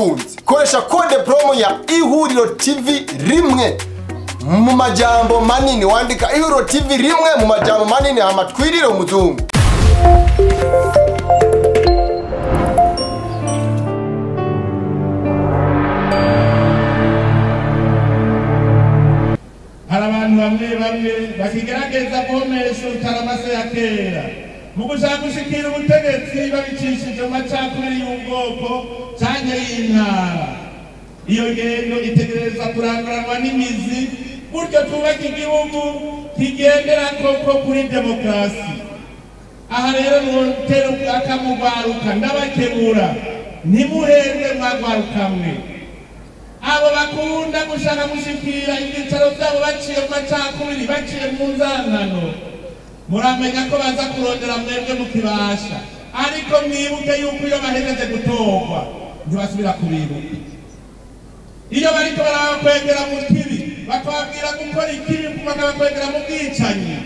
ubutunzi. Koresha code promo ya Ihuriro TV rimwe mu majambo manini, wandika Ihuriro TV rimwe mu majambo manini hama twirire umuzungu. Hari abantu bamwe bamwe bakigerageza guhomesha utaramase ya kera mu gushaka gushikira ubutegetsi babicishije mu macakubiri y'ubwoko canke y'intara. Iyo ngendo itegerezwa kuranguranwa n'imizi, gutyo twubake igihugu kigendera koko kuri demokarasi. Aha rero notera akamugwaruka ndabakebura, ntimuhende mwagwarukamwe. Abo bakunda gushaka gushikira ibyicaro byabo baciye mu macakubiri, baciye mu nzangano, muramenya ko baza kurondera mwebwe mukibasha. Ariko mwibuke yuko iyo bahejeje gutorwa ntibasubira kubibuka. Iyo bariko barabakwegera mu kibi, bakababwira gukora ikibi, bakabakwegera mu bwicanyi,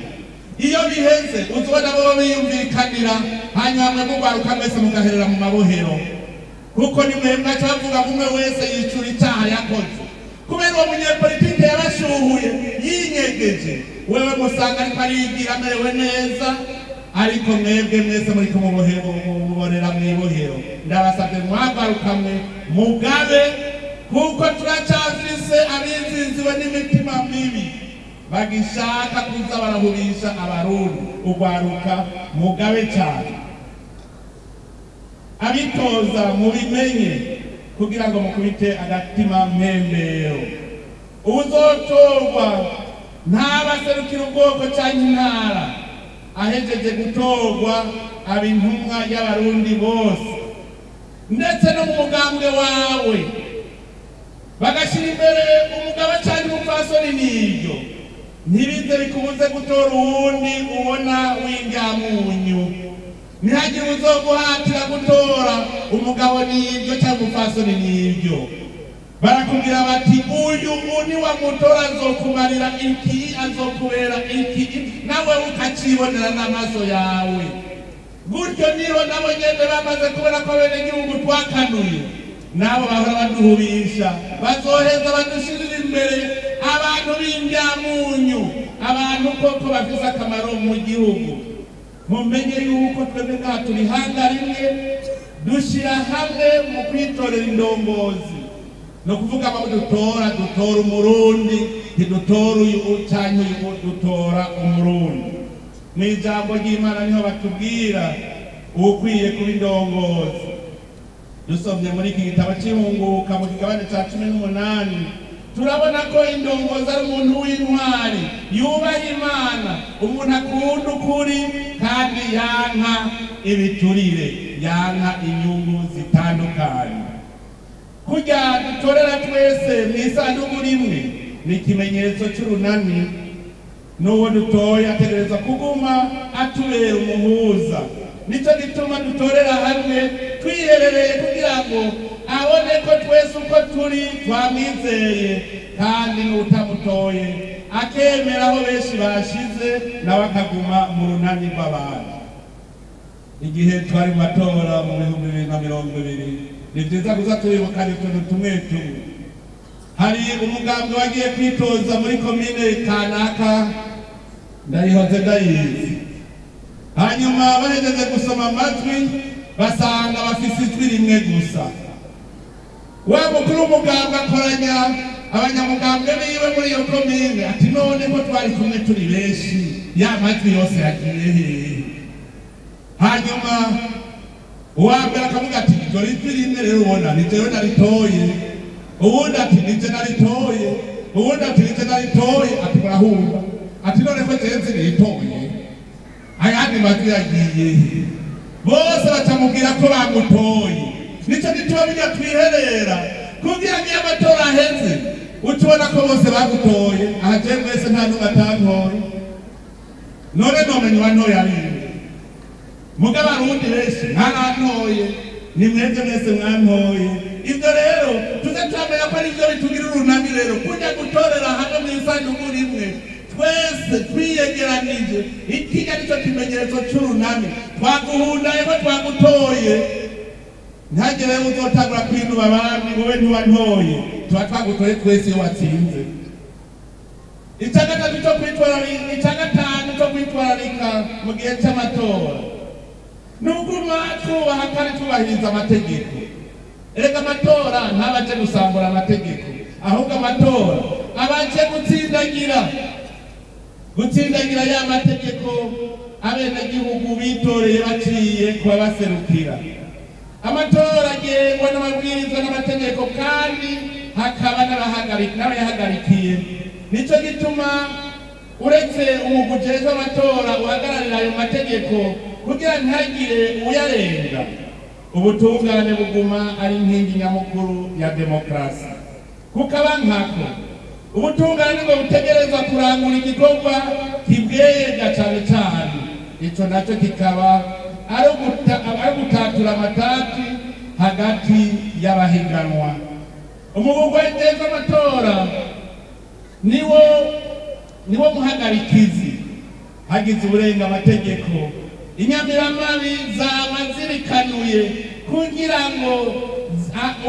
iyo biheze uzobona bo biyumvikanira, hanyuma mwe mugwaruka mwese mugaherera mu mabohero. Kuko ni mwebwe bavuga umwe wese yicura icyaha yakoze. Kubera uwo munyepolitike yabashuhuye yinyegeje, wewe musanga ariko arigira amerewe neza, ariko mwebwe mwese muriko muborera mw'ibohero. Ndabasabye mwagarukamwe mugabe, kuko turacyafise abizinziwe n'imitima mibi bagishaka kuza barahubisha Abarundi. Ugwaruka mugabe cyane, abitoza mubimenye kugira ngo mukubite agatima mpembero. Uzotorwa ntabaserukira ubwoko canke intara, ahejeje gutorwa aba intumwa y'Abarundi bose, ndetse no mu mugambwe wawe bagashyira imbere umugabo canke umupfasoni. N'ibyo ntibize bikubuze gutora uwundi ubona w'indyamunyu. Ntihagire uzoguhatira gutora umugabo n'ibyo cyangwa umupfasoni n'ibyo. Barakubwira bati uyu ni wa mutora azokumarira iki, azokubera iki, nawe ukacibonera n'amaso yawe. Gutyo niho nabo nyene bamaze kubona ko abenegihugu twakanuye, nabo bahora baduhubisha, bazoheza badushirira imbere abantu b'indyamunyu, abantu koko bafise akamaro mu gihugu. Mumenye yuko twebwe ngaha turi hanga rimwe, dushyira hamwe mu kwitorera indongozi. Ni ukuvuga abo dutora, dutora Umurundi, ntidutora uyu canke uyu, dutora Umurundi. Mu ijambo ry'Imana niho batubwira uwukwiye kuba indongozi. Dusomye muri iki gitabo c'Ihunguka mu kigabane ca 18, turabona ko indongozi ari umuntu w'intwari, yubaha Imana, umuntu akunda ukuri kandi yanka ibiturire, yanka inyungu zitandukanye. Kurya dutorera twese mw'isanduku rimwe ni ikimenyetso c'urunani, n'uwo dutoye ategerezwa kuguma atubera umuhuza. Nico gituma dutorera hamwe twiherereye kugira ngo abone ko twese uko turi twamwizeye, kandi n'utamutoye akemera aho benshi bashize, nawe akaguma mu runani rw'abantu. Igihe twari mu matora mu 2020, ni vyiza kuza turibukana utuntu tumwe tumwe. Hari umugambi wagiye kwitoza muri komine kanaka, ndayihoze ndayizi. Hanyuma bahejeje gusoma amajwi basanga bafise ijwi rimwe gusa. Wa mukuru w'umugambwe akoranya abanyamugambwe biwe muri iyo komine, ati none ko twari kumwe turi benshi, ya majwi yose yagiye hehe? Hanyuma uwa mbere akavuga ati dore ijwi rimwe rero ubona ni jewe naritoye, uwundi ati ni je naritoye, uwundi ati ni je naritoye, ati murahumva, ati none ko jewe nzi ayandi majwi yagiye he? Bose bacamubwira ko bamutoye. Nico gituma bijya twiherera kugira ngo iyo amatora aheze ucubona ko bose bagutoye. Aha jewe mwese nta n'umwe atantoye, none nomenya uwantoye ari nde? Mugabo Abarundi benshi mwarantoye, ni mwebwe mwese mwantoye. Ivyo rero tuze turamenya ko ari vyo bitugira urunani. Rero kujya gutorera hamwe mw'isanduku rimwe twese twiyegeranije, ikijya nico kimenyetso c'urunani. Twaguhundaye ko twagutoye. Ntagere uzotangura kwinuba abandi wowe ntiwantoye, tuba twagutoye twese iyo watsinze. Icya gatatu cyo kwitwararika, icya gatanu cyo kwitwararika mu gihe cy'amatora ni uguma twubaha kandi twubahiriza amategeko. Erega amatora ntabaje gusambura amategeko, ahubwo amatora abaje gutsindagira ya mategeko abenegihugu bitoreye baciye kubabaserukira. Amatora agengwa n'amabwiriza n'amategeko kandi hakaba n'abayahagarikiye. Nico gituma uretse umugwi ujejwe amatora uhagararira ayo mategeko kugira ntihagire uyarenga, ubutungane buguma ari inkingi nyamukuru ya demokarasi. Kukaba nkako ubutungane nibwo butegerezwa kurangura igikorwa kibwega cane cane, ico naco kikaba ari ugutatura amatati hagati y'abahiganwa. Umugwi ujejwe amatora niwo muhagarikizi hagize uburenga amategeko. Inyamiramabi zama zirikanuye kugira ngo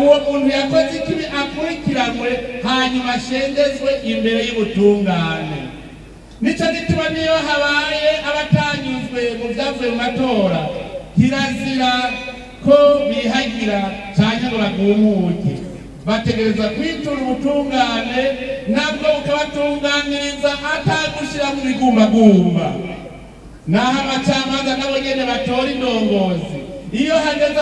uwo muntu yakoze ikibi akurikiranwe hanyuma ashengezwe imbere y'ubutungane. Nico gituma niyo habaye abatanyuzwe mu vyavuye mu matora, kirazira ko bihagira canke ngo bagumuke, bategerezwa kwitura ubutungane nabwo bukabatunganiriza atagushira mu bigumbagumba. Naho abacamanza nabo nyene batora indongozi, iyo hageze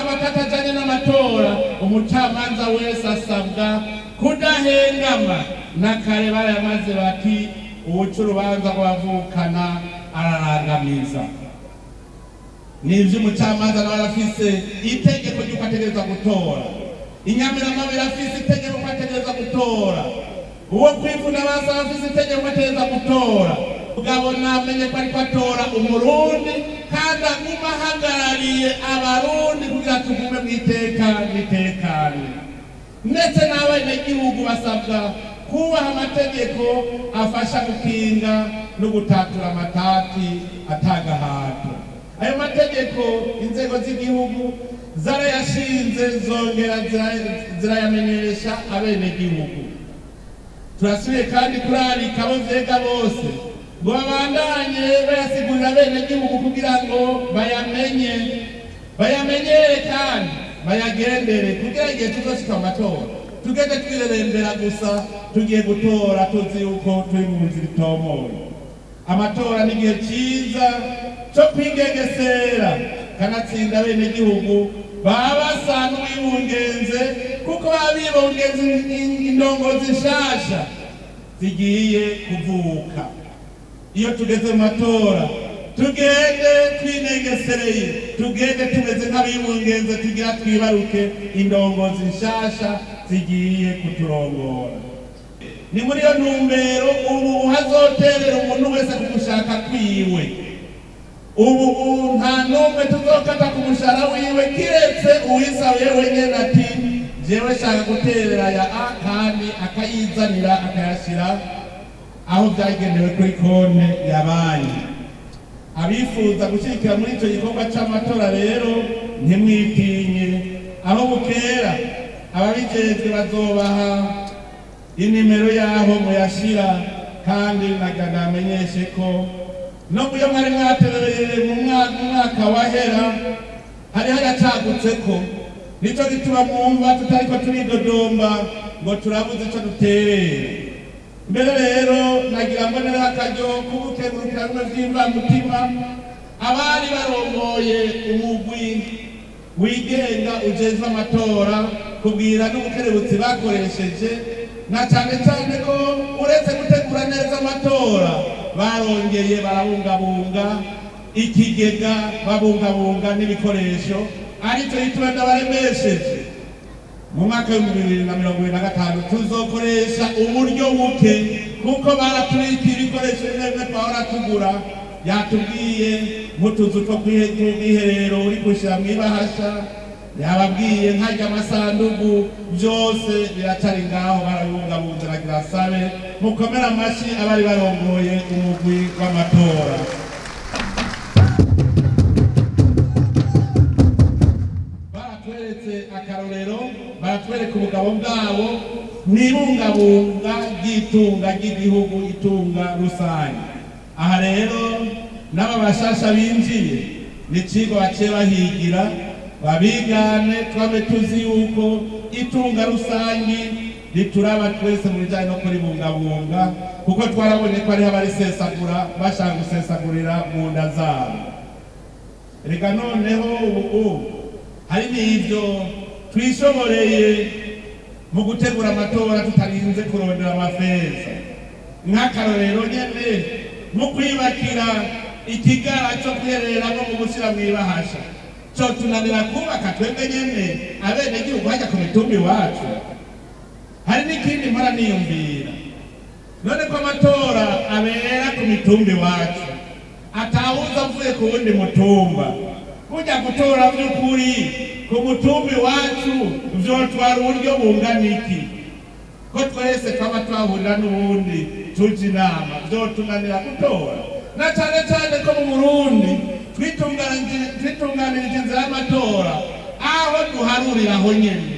amatata ajanye n'amatora, umucamanza wese asabwa kudahengama. Na kare barayamaze bati uwuca urubanza rw'abavukana ararangamiza. Nivyo umucamanza nawe arafise itegeko ry'uko ategerezwa gutora, inyamiramabi irafise itegeko ko ategerezwa gutora, uwo kwivuna basa arafise itegeko ko ategerezwa gutora. Mugabo namenye ko ariko atora umurundi kandi aguma ahagarariye abarundi kugira tugume mw'iteka n'itekane. Ndetse n'abenegihugu basabwa kubaha amategeko afasha gukinga no gutatura amatati atagahato. Ayo mategeko inzego z'igihugu zarayashinze zongera zirayamenyesha abenegihugu. Turasubiye kandi kurarika abo vyega bose ngo babandanye bayasigurira abenegihugu kugira ngo bayamenye, bayamenyere kandi bayagendere, kugira igihe tuzoshika mu matora tugende twirerembera gusa tugiye gutora tuzi yuko turi mu nzira itomoye. Amatora ni igihe ciza co kwigengesera kanatsinda abenegihugu baba basa n'uwibungenze, kuko baba bibungenze indongozi nshasha zigiye kuvuka. Iyo tugeze mu matora tugende twinengesereye, tugende tumeze nk'abibungenze, tugira twibaruke indongozi nshasha zigiye kuturongora. Ni muri iyo ntumbero ubu hazoterera umuntu wese ku gushaka kwiwe. Ubu nta n'umwe tuzokata ku mushahara wiwe kiretse uwisabiye wenyene ati jewe shaka guterera ya A, kandi akayizanira akayashira aho vyagenewe kuri konte ya banki. Abifuza gushirikira muri ico gikorwa c'amatora rero ntimwitinye, aho bukera ababijejwe bazobaha inimero yaho muyashira, kandi namenyeshe ko no muyo mwari mwaterereye mu mwaka wahera hari haracagutse ko nico gituma mwumva tutariko turidodomba ngo turabuze ico duterera. Mbere rero nagira mbonera akaryo k'ubukengurukira bimwe vy'imvamutima abari barongoye umugwi wigenga ujejwe amatora, kubwira n'ubukerebutsi bakoresheje, na cane cane ko uretse gutegura neza amatora barongeye barabungabunga ikigega, babungabunga n'ibikoresho, arico gituma ndabaremesheje. Mu mwaka w'ibihumbi bibiri na mirongo ibiri na gatanu tuzokoresha uburyo buke, kuko baratubika ibikoresho bimwe twahora tugura. Yatubwiye nk'utuzu two kw'iherero uri gushira mw'ibahasha, yababwiye nkarya amasandugu, byose biracari ngaho, barabibungabunze. Nagira sabe mukomere amashi abari barongoye umugwi w'amatora. ubugabo bwabo mw'ibungabunga ry'itunga ry'igihugu, itunga rusange. Aha rero n'aba bashasha binjiye ni icigwa baciye bahigira, babigane, twabe tuzi yuko itunga rusange rituraba twese mu bijanye no kuribungabunga, kuko twarabonye ko hariho abarisesagura bashaka gusesagurira mu nda zabo. Reka noneho ubu hari n'ivyo twishoboreye mu gutegura amatora tutarinze kurondera amafeza. Nk'akarorero nyene mu kwibakira ikigara co kwihereramo mu gushira mw'ibahasha, co tunanira kubaka twebwe nyene abenegihugu hajya ku mitumba iwacu. Hari n'ikindi mpora niyumvira, none ko amatora abera ku mitumba iwacu atawuza avuye ku wundi mutumba, kujya gutora vy'ukuri ku mutumba iwacu vyotwara uburyo bungana iki? Ko twese twaba twahurira n'ubundi tuja inama, vyotunanira gutora? Na cane cane ko mu Burundi twitunganirije inzira y'amatora, aho duharurira aho nyene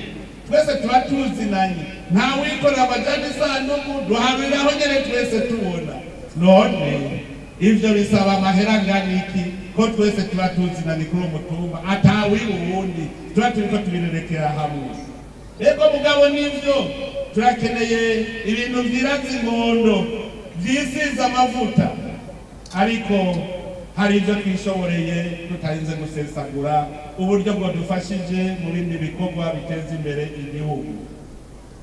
twese tuba tuzinanye, nta wikorera amajana isanduku, duharurira aho nyene twese tubona. None ivyo bisaba amahera angana iki ko twese tuba tuzinanye kuri uwo mutumba, atawiba uwundi, tuba turiko tubirerekera hamwe? Ego mugabo nivyo turakeneye ibintu vyiraza ingondo vyisize amavuta, ariko hari ivyo twishoboreye tutarinze gusesagura uburyo bwadufashije mu bindi bikorwa biteza imbere igihugu.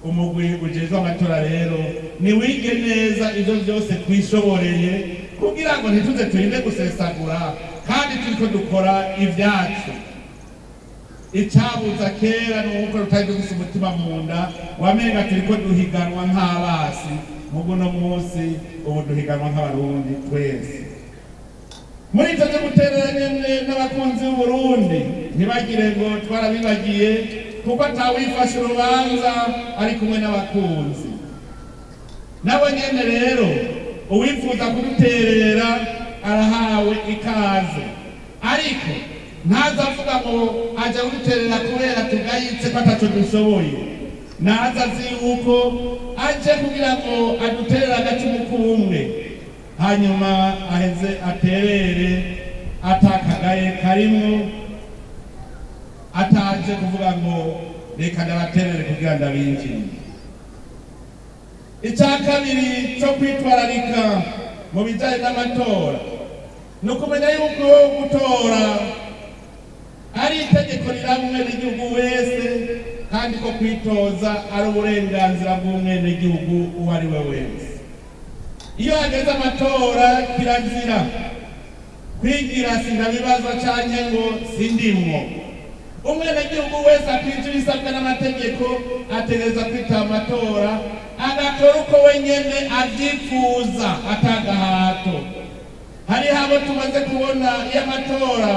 Umugwi ujejwe amatora rero niwige neza ivyo vyose twishoboreye kugira ngo ntituze turinde gusesagura kandi turiko dukora ivyacu. Icabuza kera ni uko tutari dufise umutima mu nda, wamenga turiko duhiganwa nk'abasi, mugu no munsi ubu duhiganwa nk'abarundi twese. Muri ivyo vyo guterera nyene n'abakunzi b'Uburundi ntibagire ngo twarabibagiye, kuko atawifashe urubanza ari kumwe n'abakunzi. Nabo nyene rero uwifuza kuduterera arahawe ikaze, ariko ntaza avuga ngo aja kuduterera kubera tugayitse ko ataco dushoboye. Naza azi yuko aje kugira ngo aduterere agacumu k'ubumwe, hanyuma aheze aterere atakagaye karimwo, ataje kuvuga ngo reka ndabaterere kugira ndabinjire. Icya kabiri cyo kwitwararika mu bijanye n'amatora ni ukumenya yuko gutora ari itegeko riraba umwenegihugu wese, kandi ko kwitoza ari uburenganzira bw'umwenegihugu uwo ari we wese. Iyo hageze amatora kirazira kwigira sindabibazwa canke ngo sindimwo. Umwenegihugu wese akwije ibisabwa n'amategeko ategerezwa kwitaba amatora, agatora uko wenyene avyifuza atagahato. Hariho abo tumaze kubona iyo amatora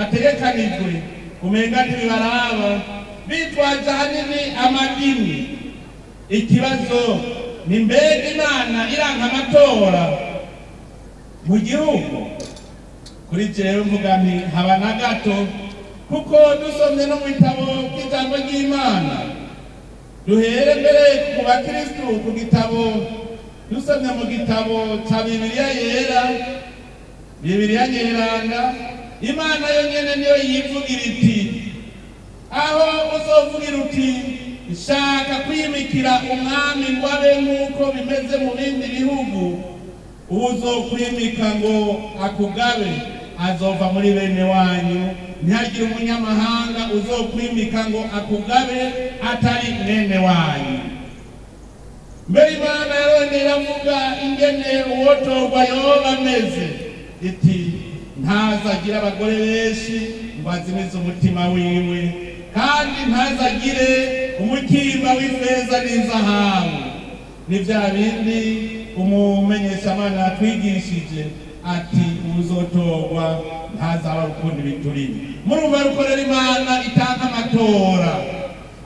ategekanijwe umenga ntibibaraba, bitwaje ahanini amadini. Ikibazo ni mbega Imana iranka amatora mu gihugu? Kuri jewe mvuga nti haba na gato, kuko dusomye no mu bitabo by'ijambo ry'Imana, duhere mbere ku bakristu ku gitabo, dusomye mu gitabo ca Bibiliya yera, Bibiliya Nyeranda, Imana yonyene niyo yivugira iti, aho uzovugira uti nshaka kwimikira umwami ngo abe nk'uko bimeze mu bindi bihugu, uzokwimika ngo akugabe azova muri bene wanyu, ntihagire umunyamahanga uzokwimika ngo akugabe atari mwene wanyu. Mbere Imana yarongeye iravuga ingene uwotorwa yoba ameze, iti ntazagire abagore benshi ngo azimize umutima wiwe, kandi ntazagire umukimba w'ifeza n'izahabu. Ni vya bindi umumenyeshamana yatwigishije ati uzotorwa ntazaba gukunda ibiturire. Murumva rukorera Imana itanga amatora,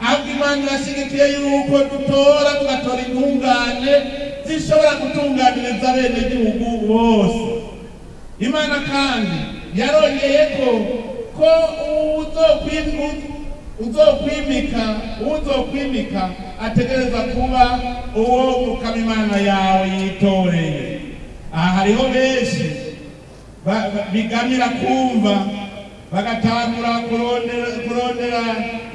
ahubwo Imana irashigikiye yuko dutora tugatora intungane zishobora gutunganiriza abenegihugu bose. Imana kandi yarongeye ko Uzokwimika, uzokwimika ategereza kuba uwo Mukama Imana yawe yitoreye. Aha hariho benshi bigamira kumva bagatangura kurondera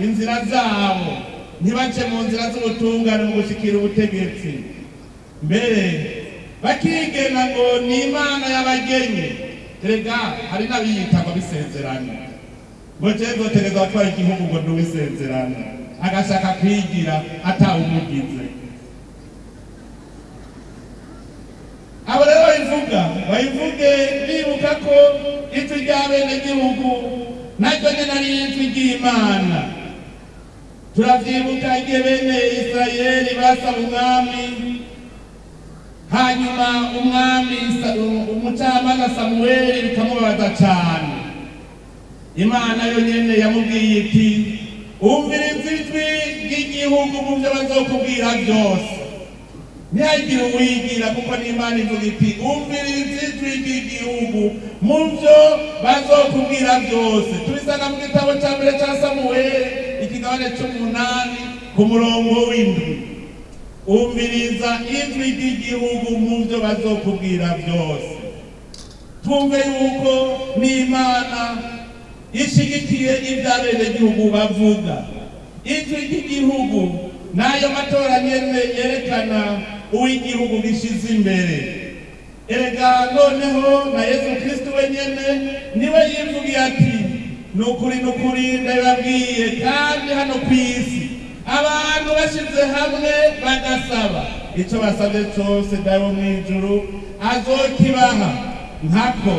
inzira zabo, ntibace mu nzira z'ubutungane mu gushikira ubutegetsi. Mbere bakigena ngo ni Imana y'abagenye. Erega hari n'abiyita ngo bisezerano, ngo je nzotegereza abatwara igihugu ngo nduwisezerano, agashaka kwigira atawumugize. Abo rero bayivuge bibuka ko ijwi ry'abenegihugu naryo nyene ari ijwi ry'Imana. Turavyibuka igihe bene Isirayeli basaba umwami, hanyuma umwami umucamanza Samuweli bikamubabaza cane. Imana yonyene yamubwiye iti umviriza ijwi ry'igihugu mu vyo bazokubwira vyose, ntihagire uwigira, kuko n'Imana ivuga iti umviriza ijwi ry'igihugu mu vyo bazokubwira vyose. Tubisanga mu gitabo ca mbere ca Samuweli ikigabane c'umunani ku murongo w'indwi. Umviriza ijwi ry'igihugu mu vyo bazokubwira vyose. Twumve yuko n'Imana ishigikiye ivy'abenegihugu bavuga. Ijwi ry'igihugu n'ayo matora nyene yerekana uw'igihugu gishize imbere. Erega noneho na Yesu Kristo wenyene niwe yivugiye ati nukuri nukuri ndababwiye, kandi hano kw'isi abantu bashize hamwe bagasaba ico basabye cose, Dawe mw'ijuru azokibaha. Nkako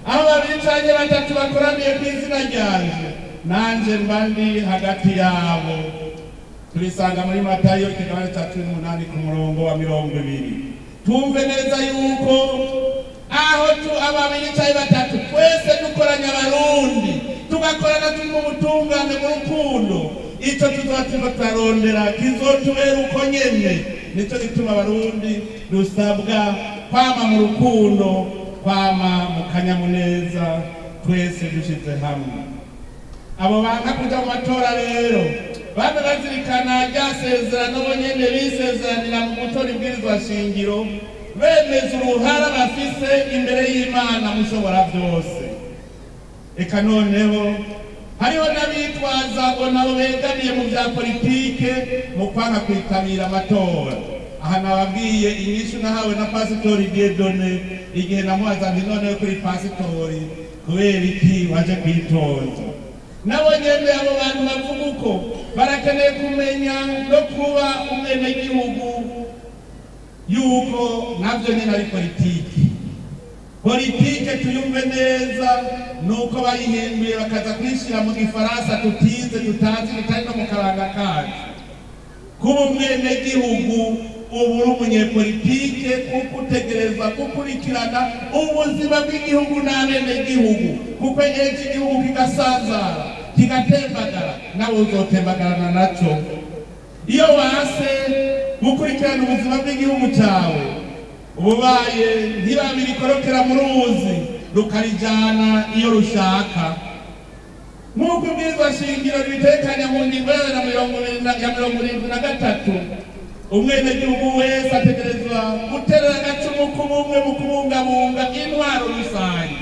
aho babiri canke batatu bakoraniye kw'izina ryanje, nanje mba ndi hagati yabo. Tubisanga muri Matayo ikigabane ca 18 ku murongo wa 20. Tumve neza yuko aho ababiri canke batatu twese dukoranya Abarundi, tugakorana turi mu butungane, mu rukundo, ico tuzoba turiko turarondera kizotubera uko nyene. Nico gituma Abarundi dusabwa kwama mu rukundo, kwama mu kanyamuneza, twese dushize hamwe. Abo banka kuja mu matora rero bame bazirikana rya sezerano bo nyene bisezeranira mu gutora ibwirizwa shingiro, bemeza uruhara bafise imbere y'Imana mushobora vyose. Eka noneho hariho n'abitwaza ngo nabo begamiye mu vya politike mu kwanga kwitabira amatora. Aha nababwiye inyishu nahawe na Pasitori Dieudonné igihe namubaza nti noneho kuri pasitori kubera iki waje kwitoza. Nabo nyene abo bantu bavuga uko barakeneye kumenya no kuba umwenegihugu yuko navyo nyene ari politiki. Politike tuyumve neza nuko bayihinduye bakaza kuyishira mu gifaransa tutize, tutazi, bitari no mu karanga kacu. Kuba umwenegihugu uba uri umunyepolitike kuko utegerezwa gukurikirana ubuzima bw'igihugu n'abenegihugu, kuko ejo igihugu kigasanzara kigatembagara nawe uzotembagarana naco. Iyo wase gukurikirana ubuzima bw'igihugu cawe, ububaye ntibabirikorokera mu ruzi rukarijana iyo rushaka. Nk'uko ibwirizwa shingiro ribitekanya mu ngingo ya 73, umwenegihugu wese ategerezwa guterera agacumu k'ubumwe mu kubungabunga intwaro rusange.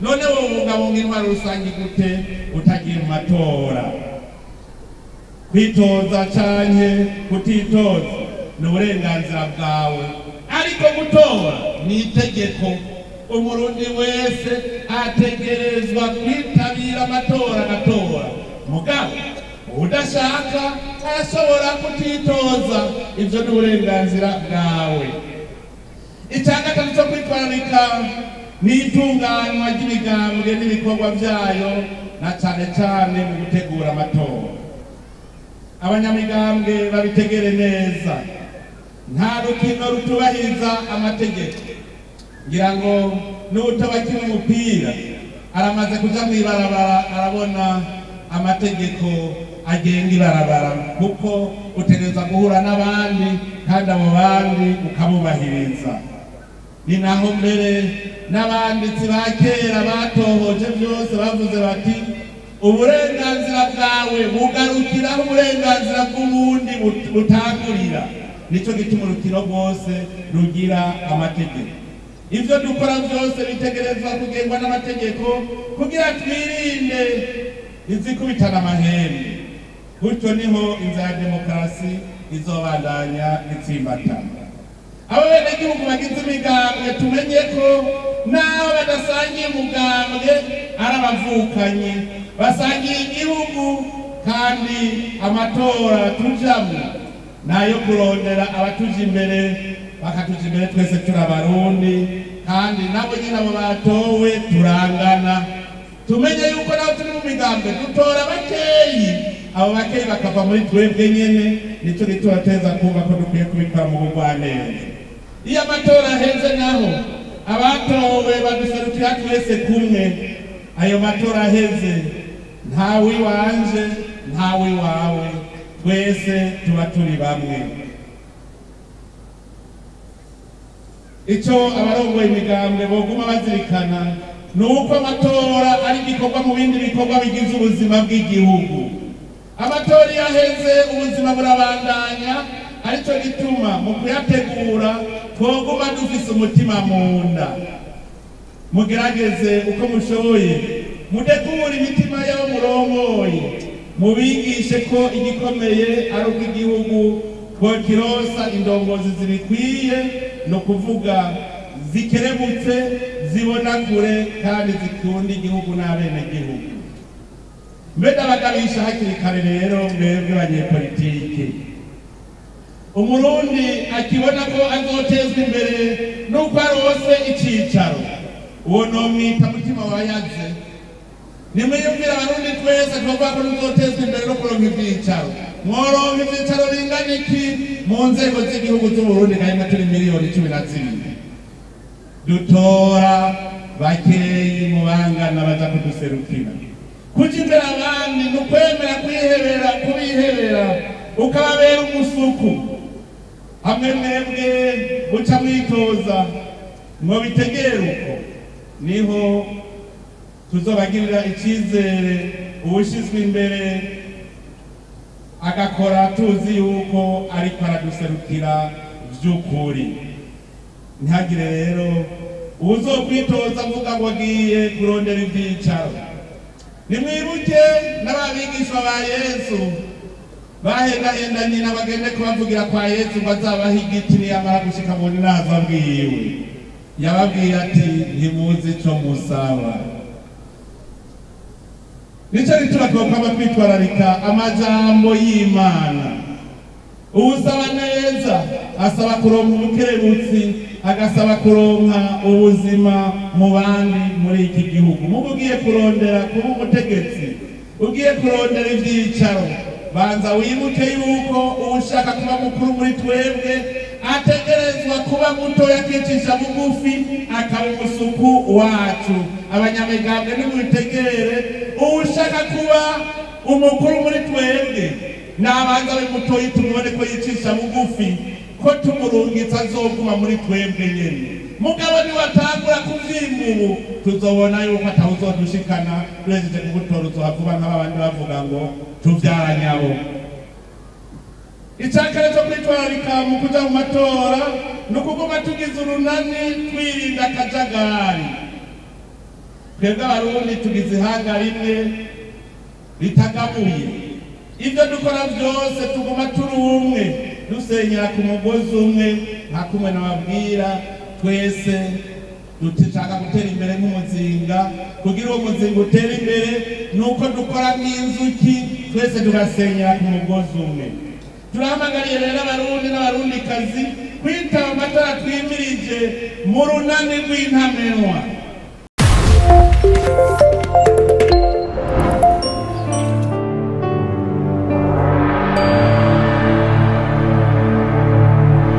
None wobungabunga intwaro rusange gute utagiye mu matora? Kwitoza canke kutitoza ni uburenganzira bwawe, ariko gutora ni itegeko. Umurundi wese ategerezwa kwitabira amatora agatora. Mugabo udashaka arashobora kutitoza, ivyo ni uburenganzira bwawe. Icya gatatu cyo kwitwararika ni itunganywa ry'imigambwe n'ibikorwa vyayo, na cane cane mu gutegura amatora. Abanyamigambwe babitegere neza, nta rukino rutubahiriza amategeko. Ngira ngo n'utabakina umupira aramaze kuja mw'ibarabara arabona amategeko agenga ibarabara, kuko utegerezwa guhura n'abandi kandi abo bandi ukabubahiriza. Ni naho mbere n'abanditsi ba kera batohoje byose bavuze bati Uburenganzira bwawe bugarukiraho uburenganzira bw'uwundi butangurira. Nico gituma urukino rwose rugira amategeko. Ivyo dukora vyose bitegerezwa kugengwa n'amategeko kugira twirinde izikubitana amahembe. Gutyo niho inzira ya demokarasi izobandanya itsimbatana. Abo benegihugu bagize imigambwe tumenye ko n'aho badasangiye umugambwe ari abavukanyi, basangiye igihugu, kandi amatora tujamwo nayo kurondera abatuja imbere, bakatuja imbere twese turi Abarundi, kandi nabo nyine abo batowe turangana. Tumenye yuko nabo turi mu migambwe dutora bakeyi, abo bakeyi bakava muri twebwe nyene. Nico gituma teza kumva ko dukwiye kubikora mu bugwaneza. Iyo amatora aheze naho abatowe baduserukira twese kumwe. Ayo matora aheze ntawe iwanje ntawe iwawe, twese tuba turi bamwe. Ico abarongoye imigambwe boguma bazirikana ni uko amatora ari igikorwa mu bindi bikorwa bigize ubuzima bw'igihugu. Amatora iyo aheze ubuzima burabandanya, arico gituma mu kuyategura twoguma dufise umutima mu nda. Mugerageze uko mushoboye mutegure imitima y'abo murongoye, mubigishe ko igikomeye ari uko igihugu twokironsa indongozi zibikwiye, no kuvuga zikerebutse, zibona kure kandi zikunda igihugu n'abenegihugu. Mbe ndabagabisha hakiri kare rero mwebwe banyepolitiki, Umurundi akibona ko azotezwa imbere nuko arose icicaro, uwo nomwita mutima wayaze. Nimwiyumvira Abarundi twese twovuga ko tuzotezwa imbere no kuronka ivyicaro. Mworonka ivyicaro bingana iki mu nzego z'igihugu z'Uburundi? Kandi turi 12 miliyoni. Dutora bakeyi mu bangana baza kuduserukira. Kuja imbere abandi ni ukwemera kwihebera, kubihebera ukababera umusuku. Hamwe mwebwe buca mwitoza ngo bitegere uko, niho tuzobagirira icizere. Uwushizwe imbere agakora tuzi yuko ariko araduserukira vy'ukuri. Ntihagire rero uwuzokwitoza avuga ngo agiye kurondera ivyicaro. Nimwibuke n'ababigishwa ba Yesu bahendahenda nyina bagende kubavugira kwa Yesu ngo azabahe igiti niyamara gushika mu naza bwiwe. Yababwiye ati ntimuzi ico musaba. Nico gituma twokwama twitwararika amajambo y'Imana. Uwusaba neza asaba kuronka ubukerebutsi, agasaba kuronka ubuzima mu bandi muri iki gihugu. Muba ugiye kurondera kuba umutegetsi, ugiye kurondera ivyicaro, banza wibuke yuko uwushaka kuba mukuru muri twebwe ategerezwa kuba mutoya, akicisha bugufi, akaba umusuku wacu. Abanyamigambwe nimubitegere, uwushaka kuba umukuru muri twebwe nabanza abe mutoyi, tumubone ko yicisha bugufi, ko tumurungitse azoguma muri twebwe nyene. Mugabo niwatangura kuvyimba ubu, tuzobona yuko atawuzodushikana. Tuhejeje kugutora uzohavuba nk'abandi bavuga ngo tuvyaranyabo. Icakare co kwitwararika mu kuja mu matora ni ukuguma tugize urunani, twirinda akajagari. Twebwe Abarundi tugize ihanga rimwe ritagabuye. Ibyo dukora byose tuguma turi umwe, dusenyera ku mugozi umwe. Nka kumwe nababwira, twese dushaka gutera imbere nk'umuzinga. Kugira uwo muzinga utere imbere ni uko dukora nk'inzuki, twese tugasenyera ku mugozi umwe. Turahamagariye rero Abarundi n'Abarundikazi kwitaba amatora twimirije mu runani rw'intamenwa.